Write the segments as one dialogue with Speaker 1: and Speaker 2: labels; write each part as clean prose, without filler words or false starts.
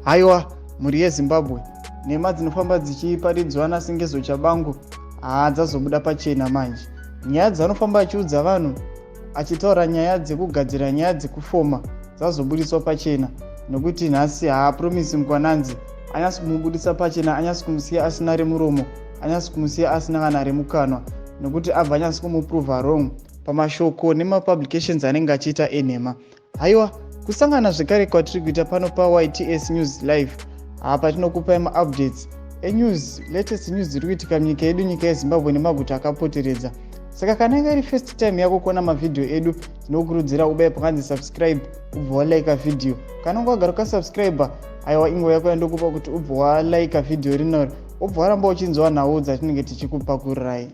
Speaker 1: Haiwa, mhuri yeZimbabwe, nhema dzinofamba dzichiparidzwa naSengezo Chabangu haa dzazobuda pachena manje. Nyaya dzaanofamba achiudza vanhu achitaura nyaya dzekugadzira nyaya dzekufoma dzazobudiswa pachena, nokuti nhasi haa Promise Mkwananzi anyasi kumubudisa pachena, anyasi kumusiya asina remuromo, anyasi kumusiya asina kana remukanwa, nokuti abva anyasi kumuprova wrong pamashoko nemapublications anenge achiita enhema. Haiwa, kusangana zvekare kwatiri kuita pano paYTS News Live, apa tinokupai maupdates enews, latest news dziri kuitika munyika yedu, nyika yeZimbabwe nemaguta akapoteredza. Saka kana inga iri first time yako kuona mavhidhiyo edu, tinokurudzira ubaye pakanzi subscribe, ubva walika vhidhiyo. Kana unga wagara ukasubscribe, aiwa, inguva yako yandokupa kuti ubva walika vhidhiyo rinori, ubva waramba uchinzwa nhau dzatinenge tichikupakurirai.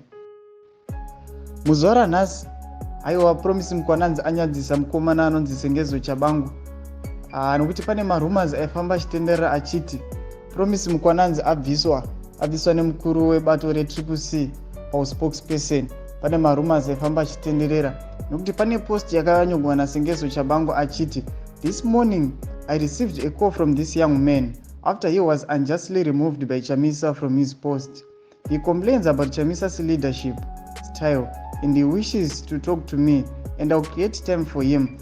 Speaker 1: Muzuva ranhasi, aiwa, Promise Mukwananzi anyadzisa mukomana anonzi Sengezo Chabangu, nokuti pane marumors aifamba achitenderera achiti Promise Mukwananzi abviswa nemukuru webato reTriple C pauspokesperson. Pane marumors aifamba achitenderera nokuti pane post yakanyorwa naSengezo Chabangu achiti, "This morning I received a call from this young man after he was unjustly removed by Chamisa from his post. He complains about Chamisa's leadership style and he wishes to talk to me, and I'll create time for him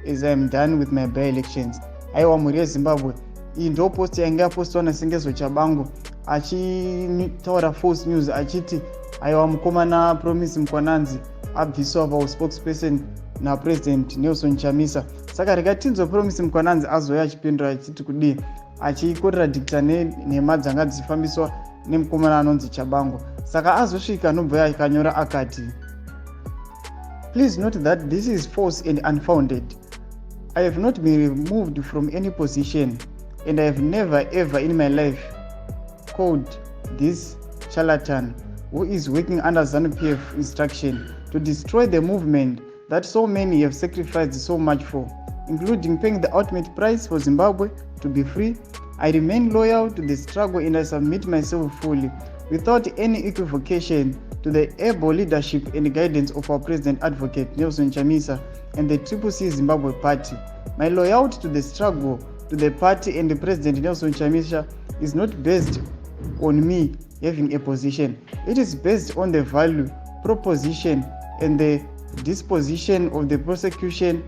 Speaker 1: as I am done with my by-elections." Aiwa, mhuri yeZimbabwe, iyi ndo post yainge yapostwa naSengezo Chabangu achitaura false news achiti, aiwa, mukomana Promise Mukwananzi abviswa pauspokesperson naPresident Nelson Chamisa. Saka rega tinzwe Promise Mukwananzi azouya achipindura achiti kudii, achikontradicta nenhema dzanga dzichifambiswa nemukomana anonzi Chabangu. Saka azosvika anobva akanyora akati, "Please note that this is false and unfounded. I have not been removed from any position and I have never ever in my life called this charlatan who is working under ZANU-PF instruction to destroy the movement that so many have sacrificed so much for, including paying the ultimate price for Zimbabwe to be free. I remain loyal to the struggle and I submit myself fully, without any equivocation, to the able leadership and guidance of our President, Advocate Nelson Chamisa, and the Triple C Zimbabwe Party. My loyalty to the struggle, to the party and the President Nelson Chamisa is not based on me having a position. It is based on the value, proposition, and the disposition of the prosecution,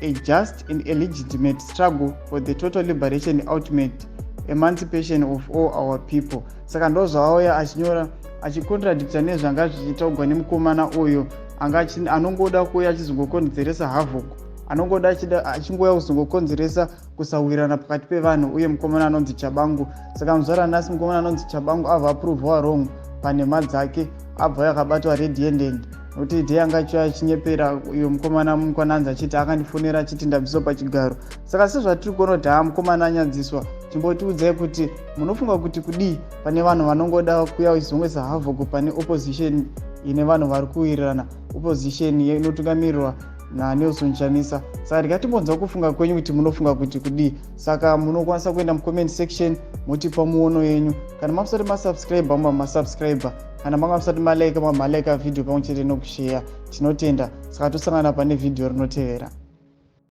Speaker 1: a just and a legitimate struggle for the total liberation and ultimate emancipation of all our people." Saka ndo zvaauya achinyora achikontradicta nezvanga zvichitaurwa nemukomana uyu anongoda kuuya achizongokonzeresa havoc, anongoda achingoya kuzongokonzeresa kusawirirana pakati pevanhu, uye mukomana anonzi Chabangu. Saka muzuva ranhasi mukomana anonzi Chabangu abva aprovwa wrong panhema dzake, abva yakabatwa red handed, nokuti dhe anga achiuya achinyepera uyo mukomana Mukwananzi achiti akandifonera achiti ndabviswa pachigaro. Saka sezvatiri kuona kuti haa, mukomana anyadziswa, chimbotiudzai kuti munofunga kuti kudii pane vanhu vanongoda kuuya vachizongoisa havoc pane opposition ine vanhu vari kuwirirana, opposition inotungamirirwa naNelson Chamisa. Saka ndikatimbonzwa kufunga kwenyu kuti munofunga kuti kudii. Saka munokwanisa kuenda mucomment section motipa muono yenyu. Kana mamusati masubscribe, mamba masubscribe. Kana manga musati malike, mamalike vhidhiyo pamwe chete nokusheya. Tinotenda. Saka tosangana pane vhidhiyo rinotevera.